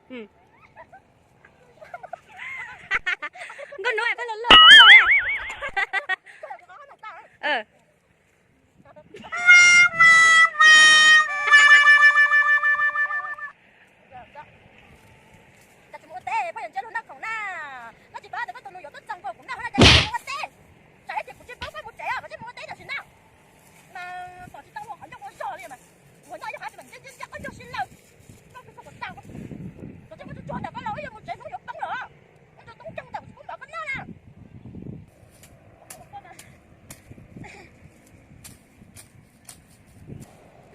Nkauj Hnub pab luag luag. Cas tsis mus ua teb, poj niam ntsia luag noj khoom na. Koj tsis paub tias koj tus nus yuav tuaj txog nkaus kuv noj hauv no cas tsis mus ua teb. Tsam ib pliag kuv tsis paub koj mus tsev os, koj tsis mus ua teb tam sim no. Mas pom tsis tau luag qhov ncauj ua zog li mas. Ua noj ib qhov tsis mas ntsia ntsia ntsia qhov ncauj si lawm. Koj kuv txog kom tag. Koj tsis muab tsuag tsuag ntawm koj los wb yuav mus tsev hnub yuav poob lawm. Muab rau toob ceeb ntawm kuv tsis pub nrog koj noj na.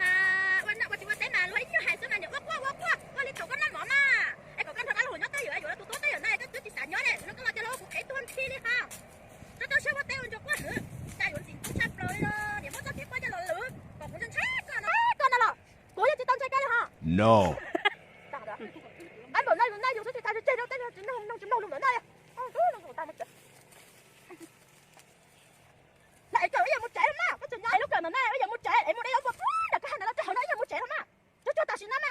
Mas ua noj ua tsis ua teb mas luag ib nyuag hais xwb mas niam ua quaj ua quaj ua li thaum koj noj mov mas. Es kom koj nrog dab laug nyob twj ywm, yuav tus tub twj ywm no koj twb tsis xav nyob ne, no koj los cia luag ua kuv qhev tuag nthi li ha. Koj tau siab ua teb ua ntsuag quaj hwv, cas yuav ntxim ntxub tshaj plaws li no, niam muab txoj kev quaj coj los lwm kom kuv ntshai ntshai koj no, koj no los kuv yeej tsis tau ntshai koj li ho. No. Ab npaum no yus noj yus xwb tsis tas tseg rau tej tsis mloog mloog tsis mloog lus ntawm no li. Tus tus tas mus tsev. Na es kawm wb yuav mus tsev mas, koj tseem nyob es lub kawm ntawm no wb yuav mus tsev es mus de yuav mus pub ntawm koj hais ntawd los rau hauv no wb yuav mus tsev los mas. Tsuag tsuag tam sim no na.